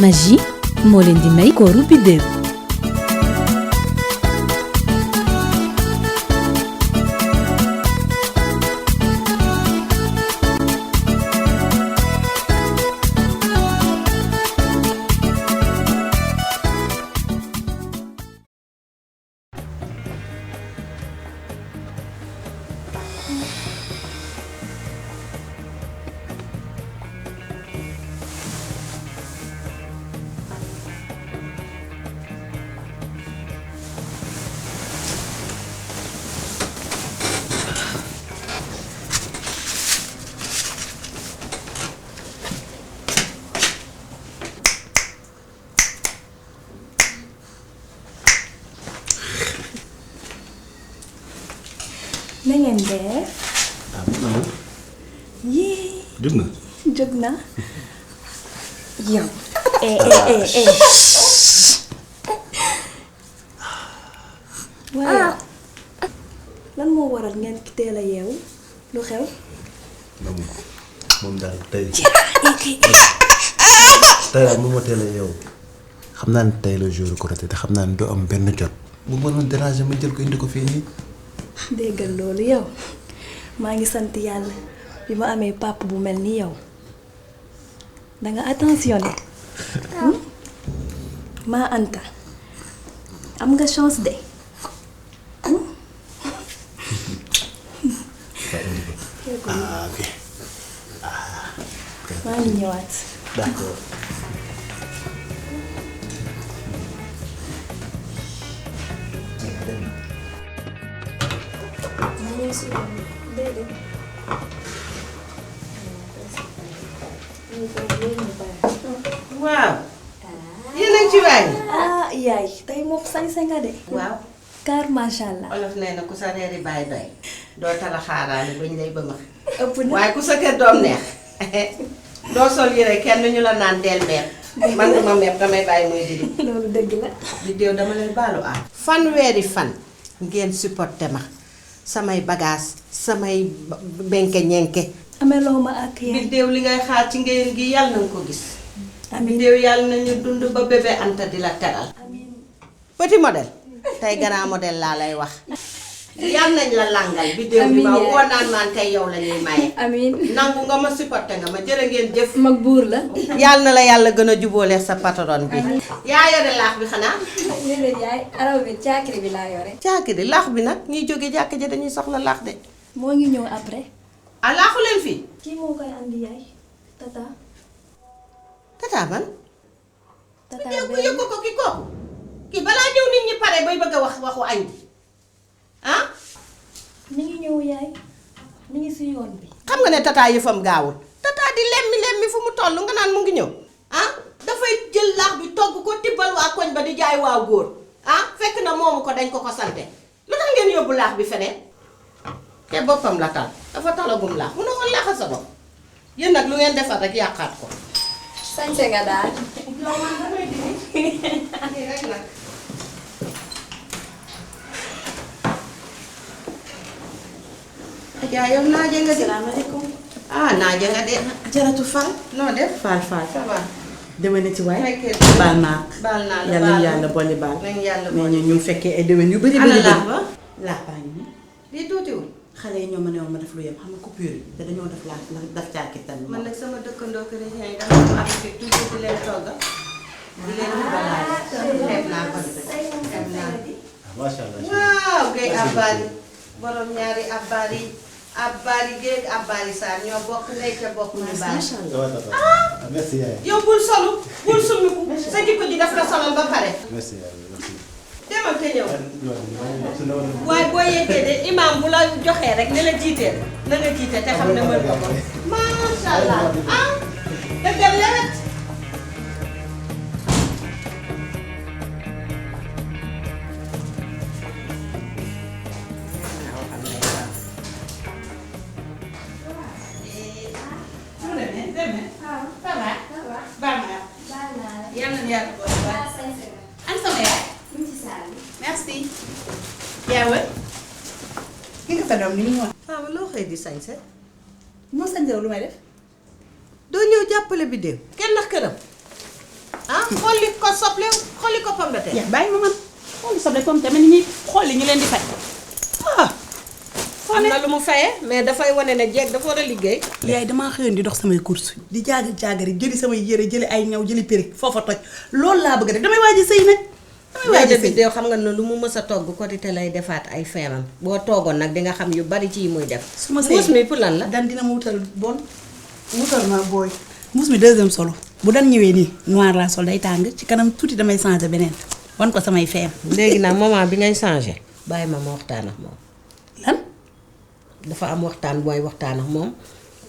Magie moo leen di may kooru Bidew. na ngeen def. yii. jóg na. jóg na. yow. waaye lan moo waral ngeen ki teel a yeewu lu xew. moom daal tey daal moom moo teel a yeewu xam naa ne tey la jour Korité te xam naa ne doo am benn jot. bu mënoon déranger ma jël ko indi ko fii nii. déggal loolu yow maa ngi sant yàlla bi ma amee papa bu mel ni yow danga attentionné maa Anta am nga chance de. Ok. maa ngi ñëwaat. D'accord. waaw. yéen a ngi ci waay. ah yaay tey moom sañ-sañ nga de. waaw. car macha allah. olof nee na ku sa reeri baay doy doo tala xaaraale bañ lay bëmax. ëpp na waaye ku sa kër doom neex doo sol yére kenn ñu la naan del meeb. man duma meeb damay bàyyi muy diri. loolu dëgg la. Bidew dama lay baalu am. fanweeri fan ngeen supporté ma samay bagage samay benke ñenke. amee loo ma ak yaay. Bidew li ngay xaar ci ngeen gi yàlla na nga ko gis. amiin Bidew yàlla nañu dund ba bébé Anta di la teral. amiin. petit modèle tey grand modèle laa lay wax. yal nañ la langal. Bidew bi ma woo naan maan tey yow la ñuy maye. amiin. nangu nga ma supporté nga ma jërë ngeen jëf. mag buur la. yal na la yàlla gën a jubóole sa patron bi. yaa yore laax bi xanaa. léeg-léeg yaay araw bi caakiri bi laa yore. caaki di laax bi nag ñuy jóge jàkk ji dañuy soxla laax de. moo ngi ñëw après. ah laaxu leen fii. kii moo koy andi yaay. tata. tata man. tata Bidew ku benn yëg ko ki kooku. kii balaa ñëw nit ñi pare bay bëgg a wax waxu añ bi ah. mi ngi ñëw yaay. mi ngi si yoon bi. xam nga ne tata yëfam gaawul. tata di lemmi fu mu toll nga naan mu ngi ñëw ah dafay jël laax bi togg ko tibbal waa koñ ba di jaay waa góor ah fekk na moomu ko dañ ko sante lu tax ngeen yóbbu laax bi feneen te boppam la tal dafa talagum laax mu ne ko laaxal sa bopp yéen nag lu ngeen defar rek yàqaat ko. sañse nga daal. yow man damay dindi nii rek nag. Adja yow naaje nga de. salaamaaleykum. ah naaje nga de. Jaratu Fall. noo def. Fall ça va. déwéne ci waay. fekkee baal naa baal naa la yàlla baal yàlla boole baal. nañ yàlla mais boole. ñu fekkee ay déwén yu bëri ana bëri laax ba. laax baa ngi nii. lii tuutiwul. xale yi ñoo ma ne woon ma def lu yem xam nga coupure yi te dañoo def laax daf caaki tan man nag sama dëkkandoo chrétien yi dama am affecté toujours di leen togga di leen balaay xeeb naa ko de xeeb naa macha allah. waaw géej abbaali borom ñaari abbaali géej abbaali Sarr ñoo bokk ndey ca bokk ñu baal. macha allah. merci yaay. yow bul solu bul summiku sa jikko ji daf la solal ba pare merci yaay merci. demal te ñëw waaye boo yeggee de imaam bu la joxee rek ne la jiiteel na nga jiite te xam ne mën nga ko macha allah ah dëggal lewet. merci. yaa wër. ki nga fa doom ni mu wax. waaw loo xëy di sañse moo sañ lu may def. doo ñëw jàppale Bidew kenn ndax këram ah xolli ko soble xolli ko pomme de terre. yaa bàyyi ma man xooli soble comme tamit ni ñuy xooli ñu leen di fay ah. am na lu mu fayee mais dafay wane ne jeeg dafa war a liggéey. yaay damaa xëyoon di dox samay course di jaagari jëli samay yére jëli ay ñaw jëli périg foofa toj loolu laa bëgg a def damay waaj a sëy nag. damay waaj a sëy Biddew xam nga ne lu mu mës a togg Korité lay defaat ay feemam boo toogoon nag di nga xam yu bari ci yi muy def. su ma muus mi pour lan la. dan dina ma wutal bon wutal ma booy. muus mi deuxième solo bu dan ñëwee nii noir laa sol day tàng ci kanam tuuti damay changer beneen wan ko samay feem. léegi nag moment bi ngay changé bàyyi ma waxtaan ak moom. lan. dafa am waxtaan booy waxtaan ak moom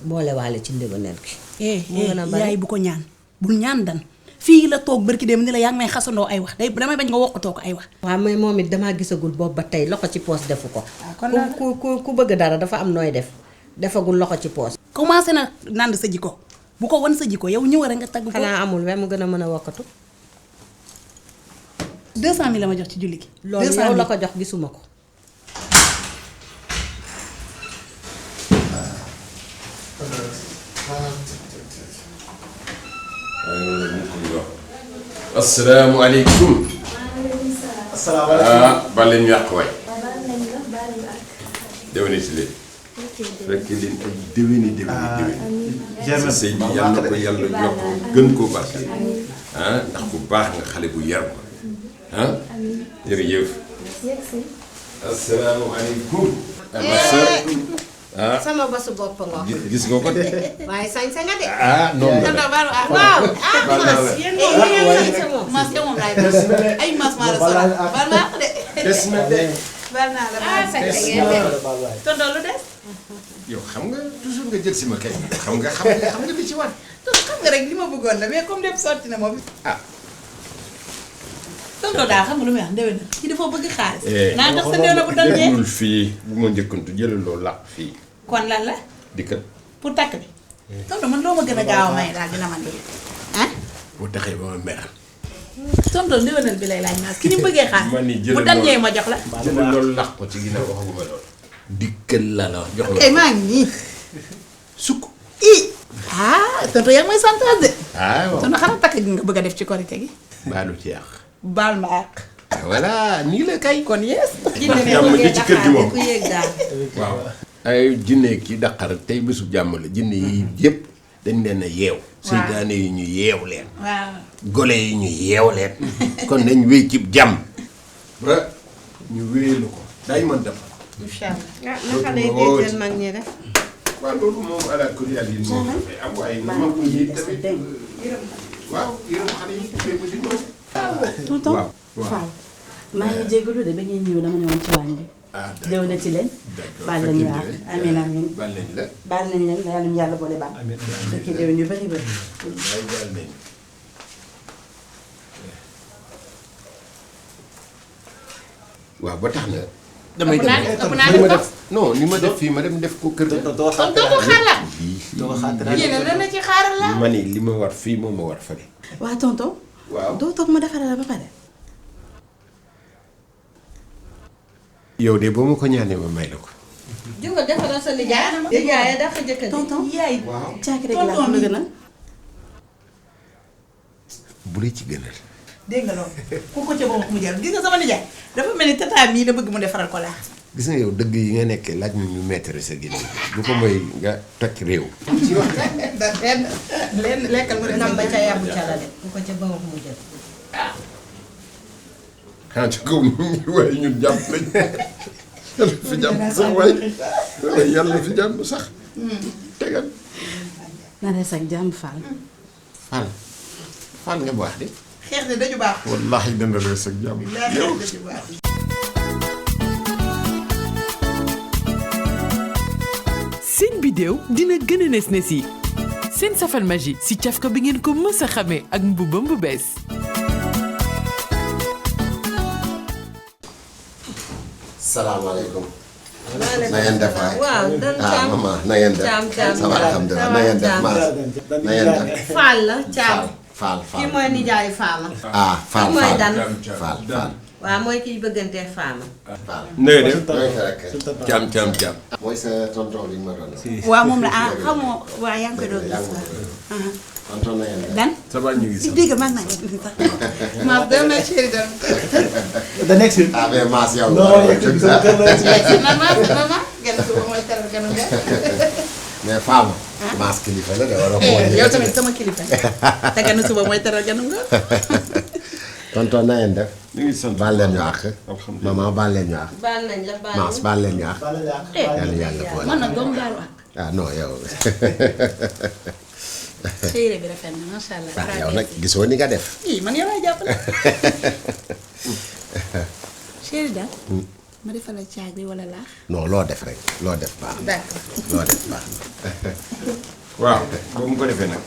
boolewaale ci ndéwénal gi. mu gën a bari yaay bu ko ñaan bul ñaan dan fii la toog barki dem ni la yaa ngi may xasandoo ay wax day damay bañ nga wokkatoo ko ay wax. waaw mais moom it damaa gisagul boobu ba tey loxo ci poos defu ko. kon ku bëgg dara dafa am nooy def defagul loxo ci poos. commencé na nand sa jikko bu ko wan sa jikko yow ñëw rek nga tagg ko. xanaa amul we mu gën a mën a wokkatu. 200000 la ma jox ci julli gi. loolu yow la ko jox gisuma ko. asalaamaaleykum. asalaamaaleykum. baal leen ñu yàq waay. déwénee ci leen. fekk leen ay déwéni. sa sëy bi yàlla na ko yàlla yokk gën koo barke. ndax bu baax nga xale bu yar ko. jërëjëf. asalaamaaleykum. ma sœur. sama basu bopp nga. gis nga ko de. waaye sañ-sañ nga de. noonu la waaw mas de moom laay def ay mas maa la sonal bal naa ko de. des na de. bal naa la tonton lu des. yow xam nga toujours nga jël si ma kay. xam nga li ci war. xam nga rek li ma bëggoon la mais comme dem sotti na moom. tonton daal xam nga lu may wax ndewén na kii dafa bëgg xaalis. naa dox sa ndewén na bu doon ñee. déglul fii bu ma njëkkantu jëlal loolu làq fii. kon lan la. dikkat. pour takk bi. tonton man loo ma gën a gaaw a may daal dina man dee. bu taxee ba ma meral. tonton ndewénal bi lay laaj naas ki ni mu bëggee xaalis. man ni bu doon ñee ma jox la. jëlal loolu làq ko ci ginnaaw waxaguma loolu. dikkal la la jox la. kay maa ngi nii. sukk. tonton yaa ngi may santaat de. waaw. tonton xanaa takk gi nga bëgg a def ci korite gi. baalu ci yàq. baal ma àq. voilà nii la kay. kon yees. jàmm ji ci kër gi moom. ku yéeg daal. waaw. ay jinne ki daqar tey bésu jàmm la jinne yi yëpp dañ leen a yeew. seytaane yi ñu yeew leen. waaw. gole yi ñu yeew leen. kon nañ wéy ci jàmm. ba ñu wéyelu ko. day mën def. incha allah. naka lay déggee mag ñi def. waaw loolu moom ala kulli yàlla yi moom dafay am waaye mag ñi tamit waaw yërëm xale yi tuddee ko di ñëw. tonton waaw waaw. Fall maa ngi jégalu de ba ngeen ñëw dama ñëwoon ci waañ bi. d'accord déw na ci leen. d'accord baal nañu waaw amiin amiin. baal nañ la. baal nañ leen yàlla ñu yàlla boole baal. dëkk déwén yu bëri bëri. wallaay baal nañ. waaw ba tax na. damay dem ni ma def non ni ma def fii ma dem def ko kër ga. doo xaar yéen lan la ci xaaral la. ma ni li ma war fii moom ma war fële. waa tonton. waaw doo toog ma defaral la ba pare. yow de boo ma ko ñaanee ma may la ko. juga defaral sa nijaay. nijaay dafa jëkkër. tonton yaay. caaki rek laa la gën a. bu la ci gënal. dégg nga loolu ku ko ca ba wax mu jël gis nga sama nijaay dafa mel ni tata mii la bëgg mu defaral ko laa. gis nga yow dëgg yi nga nekkee laaj na ñu mettre sa génn bu ko mooy nga toj réew. da lenn lekkal mu nam ba ca yàbbu ca la de ku ko ca ba wax mu jël. xanaa ci kaw nit ñi waaye ñun jàmm lañ yàlla fi jàmm sax waaye yàlla fi jàmm sax tegal. na des ak jàmm Fall. Fall nga baax de. xeex de daju baax. wallaahi dana rees ak jàmm. xeex daju baax. seen bidéew dina gën a nes nes yi seen safal magie si cafka bi ngeen ko mës a xamee ak mbubam bu bees. salaamaaleykum. maaleykum na ngeen def waay. waaw dan caam maman na ngeen def. caam caam ça va alhamdulilah na ngeen def maas na ngeen def. Fall la caam. Fall kii mooy nijaayu Faama. Fall mooy Dan. Fall. waaw mooy kiy bëggantee Faama. na nga def. caam. mooy sa tonton bi ma doon. waaw moom la xamoo waaw yaa ngi koy doon gis. tonton na yéen. Dan. ça va ñu ngi Si sant. dégg mag naa. Maaf dem na chéri dem. the next week. ah mais Mass yow. Mama gën suba mooy teral gënu nga. mais Fama. Mass kilifa la de wala yow tamit sama kilifa. te gënu suba mooy teral gënu nga. tonton na yéen def. ñu ngi sant. baal leen ñu àq. alhamdulilah maman baal leen ñu àq. baal nañ la baal Mass baal leen ñu àq. yàlla yàlla boole. man nag doomu baalu ak. ah non yow. Chéri bi rafet na macha allah. ah yow nag gisoo ni nga def. ii man yow laay jàppale. Chéri daal. ma defal la caag bi wala laax. non loo def rek loo def baax na. d'accord. loo def baax na. waaw boo mu ko defee nag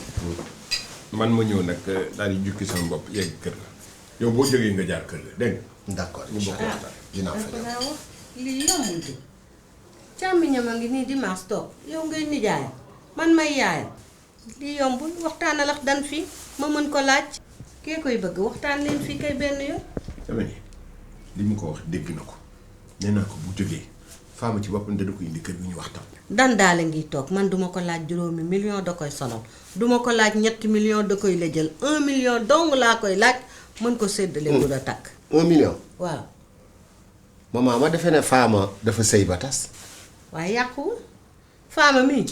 man ma ñëw nag daal di jukki sama bopp yegg kër la yow boo jógee nga jaar kër la dégg nga. d'accord ñu bokk waxtaan. dinaa fa dafa ñëw. naa wax lii yombul di càmmiñam a ngi nii dimanche toog yow ngay nijaayam man may yaayam lii yombul waxtaanal ak dan fii ma mën ko laaj kee koy bëgg waxtaan leen fii kay benn yoon dama ni li mu ko wax dégg na ko nee naa ko bu jógee Fama ci boppam dana ko indi kër gi ñu waxtaan. dan daale ngi toog man duma ko laaj 5 millions da koy sonal duma ko laaj 3 millions da koy la jël 1 million dong laa koy laaj mën ko séddale bu da takk 1 million. waaw maman ma defee ne Fama dafa sëy ba tas. waaye yàquwul Fama mii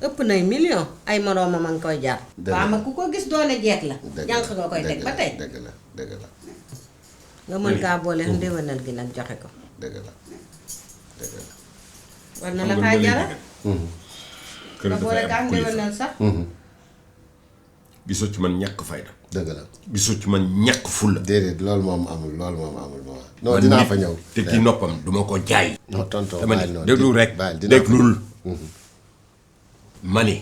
ëpp nay million ay moroomam a ngi koy jar Dëgg la. Fama ku ko gis doone jeeg la dëgg jànq nga koy teg ba tey dëgg la dëgg la nga mën kaa boole ndéwénal gi nag joxe ko dëgg la dëgg la. war na la kaa jara kër nga boole kaa dafay am kilifa ndéwénal sax gisoo ci man ñàkk fayda dëgg la. gisoo ci man ñàkk fulla. déedéet loolu moom amul maman. non dinaa fa ñëw. te kii noppam duma ko jaay. non tonton dama baal ne noonu. déglu rek baal dinaa fa déglul ma ne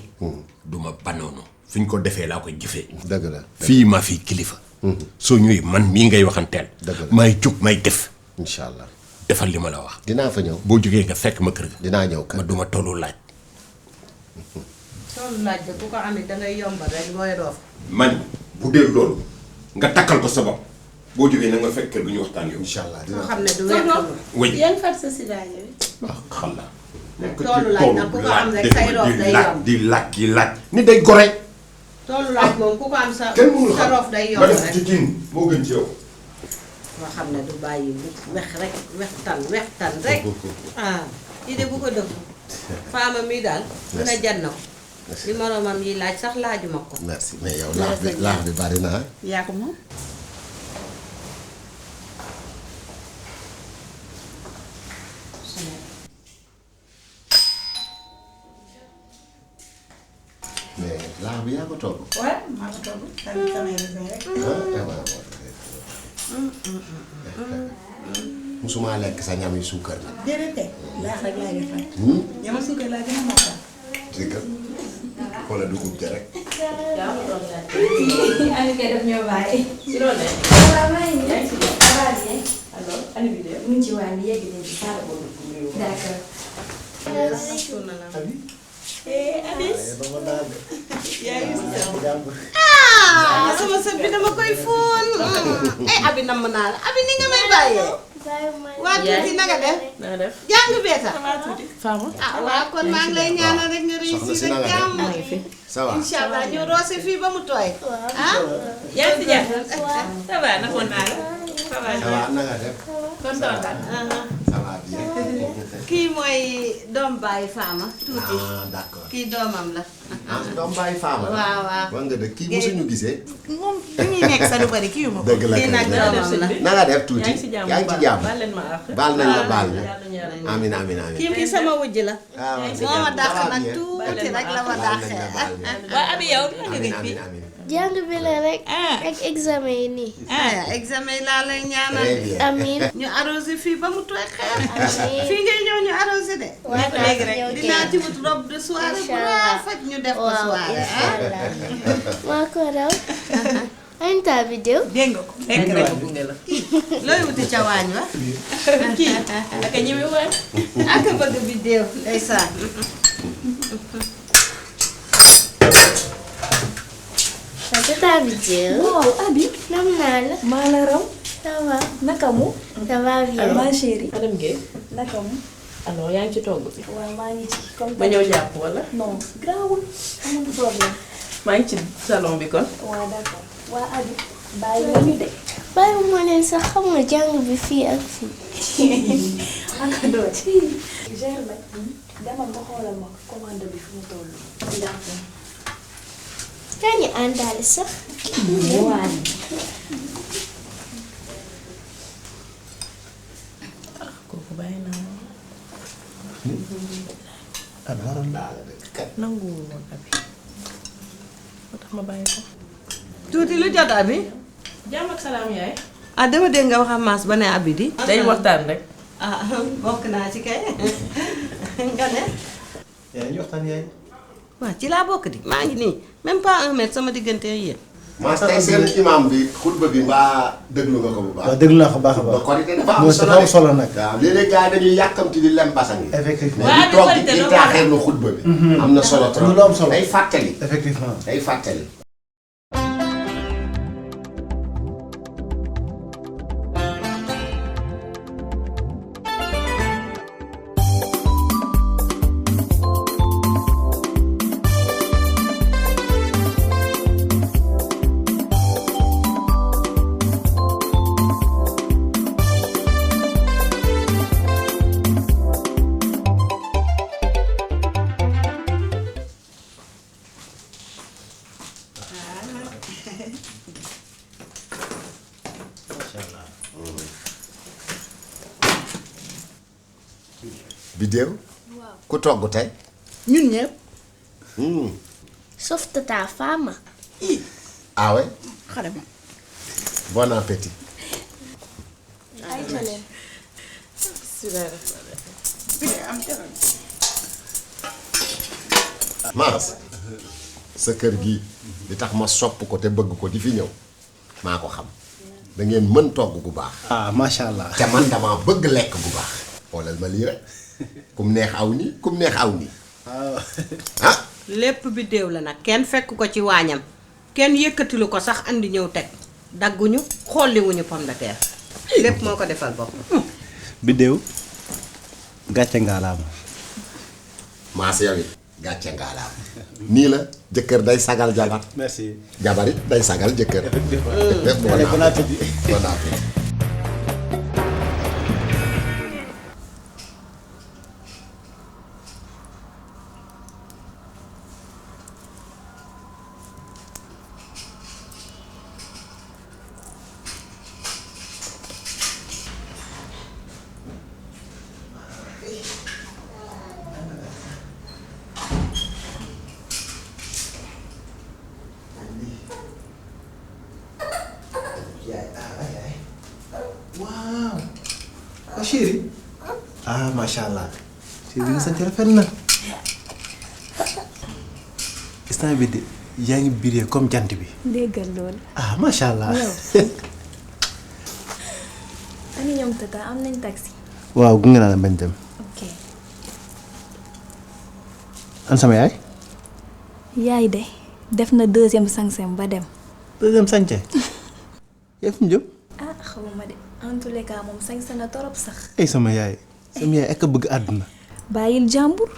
duma banoonu fi ñu ko defee laa koy jëfee. dëgg la. fii maa fi kilifa. soo ñëwee man mii ngay waxanteel. Dëgg la. may jóg may def. incha allah defal li ma la wax. dinaa fa ñëw. boo jógee nga fekk ma kër ga. dinaa ñëw kër. ma duma tollu laaj. soolu laaj de ku ko amit dangay yombal rek booy roof man bu dee loolu nga takkal ko sa bopp boo jógee na nga fekk kër gu ñu waxtaan yow. incha allah nga dinaa xam ne du wekkul wëy yan far sa si daal yow. ah xam naa. toolu laaj nag ku ko am rek say roof day yomb di laaj di laaj. ni day gore. toolu laaj moom ku ko am sa kenn mënul sa xam roof day nga yomb def rek ci cin moo gën ci yow. nga xam ne du bàyyi wex rek wextan rek ah lii de bu ko dëgg Fama mii daal dina jar na ko li moroomam yi laaj sax laajuma ko merci mais yow laax bi bari na ah. yaa ko moom. mais laax bi yaa ko togg. waaw maa ko togg. tamit samay raisin rek. musuma lekk sa ñam yi suukar la. déedéet tey laax rek laay defar. ñama suukar laa gën a mokkal. c'est que xoolal dugub ja rek. Ani kay daf ñoo bàyyi. Si loolu de. waaw maa ngi yaa ngi si jàmm. ça va bien. alors ani vidéo. mu ngi ci waa ni yegg nañ ci saala boobu. D'accord. ah sama sët bi dama koy fóon ay abi namm naa la abi ni nga may bàyyee waa tuuti na nga def na nga def. jàng beeta Fama. ah waaw kon maa ngi lay ñaanal rek nga réussir si na rek nga def? jàmm maa ngi fi. ça va. incha allah ñu roose fii ba mu tooy ah yaa ngi si jàmm. ça va namoon naa la. ça va ça va na nga def. kon ça va. ça va bien. kii mooy doom bàyyi Fama tuuti ah d'accord. kii doomam la ah doom bàyyi Fama la. waaw waaw wax nga dëgg kii mosuñu gisee. moom li ñuy nekk sa lu bari kii yu ma ko. dëgg la kii nag kay. doomam la na nga def tuuti. yaa ngi si jàmm yaa ngi ci jàmm. baal leen ma àq. baal nañ la baal na. yàlla ñu yàlla ñu. amin amin amin. kii sama wujj la ah waaw moo ma dàq ça va nag bien. tuuti rek la ma baal nañ la dàqee baal na. waa abi yow lu nga amin gëj fii. amin amin. jàng bi la rek ak examen yi nii. ah examen yi laa lay ñaanal très bien. amiin. ñu arrosé fii ba mu tooy xeer amiin. fii ngay ñëw ñu arrosé de waaw léegi rek yow dinaa kay. ci wut robe de soirée bu Incha allah. rafet ñu def ko waaw soirée incha allah. maa ko raw. añ taa vidéo. dégg nga ko lekk rek. gunge la. looy wuti ca waañ wa kii ak a ñëwee waay. ak a bëgg vidéo ndeysaan taa vidéo. waaw Abi. nam naa la. maa la raw. ça va. naka mu. ça va bien. ma chérie. madame Guèye. naka mu. alors yaa ngi ci togg bi. waaw maa ngi ci comme ma ñëw jàpp wala. non grawul amul problème. maa ngi ci salon bi kon. waaw d'accord waa Abi bàyyi nga ñu de. bàyyi ma leen sax xam nga jàng bi fii ak fii. ak doo ci. Germaine demal nga xoolal ma commande bi fu mu toll. d'accord. kaa ñu àndaale sax. waaw. kooku bàyyi naa nanguwul woon Abi moo tax ma bàyyi ko. tuuti lu jot Abi. jàmm ak salaam yaay. ah dama dégg nga wax a maas ba ne Abi di. day waxtaan rek. ah bokk naa ci kay nga ne. yaay ñu waxtaan yaay. waaw ci laa bokk di maa ngi nii même pas 1 mètre sama diggante yéen. maa tey seen imam bi xutba bi mbaa déglu nga ko bu baax. waaw déglu naa ko baax a baax. ba korite dafa am solo nag. waaw léeg-léeg gars yi dañuy yàkkamti di lem basan yi. effectivement mais di toog di taaxeer lu xutba bi. am na solo trop lu am solo day fàttali. effectivement day fàttali. Bidéew ku togg tey. ñun ñëpp. sauf tata Fama. ah ouais. xale ma. bon appétit. ay jëlee. Maas sa kër gi li tax ma sopp ko te bëgg ko di fi ñëw maa ko xam da ngeen mën togg gu baax. ah macha allah. te man damaa bëgg lekk gu baax. xoolal ma lii rek kum neex aw nii kum neex aw nii. ah. lépp bi déew la nag kenn fekk ko ci waañam kenn yëkkatilu ko sax andi ñëw teg dagguñu xolliwuñu pomme de terre lépp moo ko defal bopp. Bidéew gàcce ngaalaama. Maas yow it gàcce ngaalaam nii la jëkkër day sagal jabar. merci. jabar it day sagal jëkkër. bon appétit. bon appétit. waaw. ah chérie. ah macha allah. chérie nga sant rafet na. instant bi de yaa ngi biree comme jant bi. déggal loolu. ah macha allah. ani ñoom tata am nañ taxi. waaw gunge naa la bañ dem. ok. an sama yaay. yaay de def na 2e sangsem ba dem. 2e sànce. yaa fu mu jëm. ah xawma de en tous les cas moom sañse na torop sax. ay sama yaay. sama yaay ak a bëgg àdduna. bàyyil jàmbur.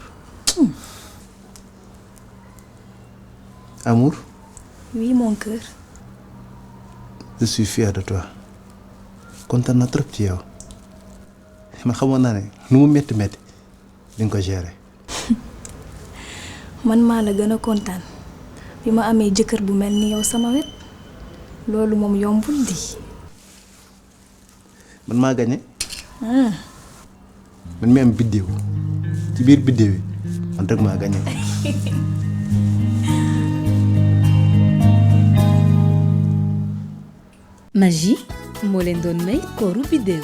amour. oui mon cœur. je suis fier de toi. kontaan na trop ci yow. ma xamoon naa ne nu mu métti métti di nga ko gérer. man maa la gën a kontaan bi ma amee jëkkër bu mel ni yow sama wet loolu moom yombul di. man maa gañe. man mi am biddéew ci biir biddéew yi man rek maa gañe. Magie moo leen doon may kooru biddéew.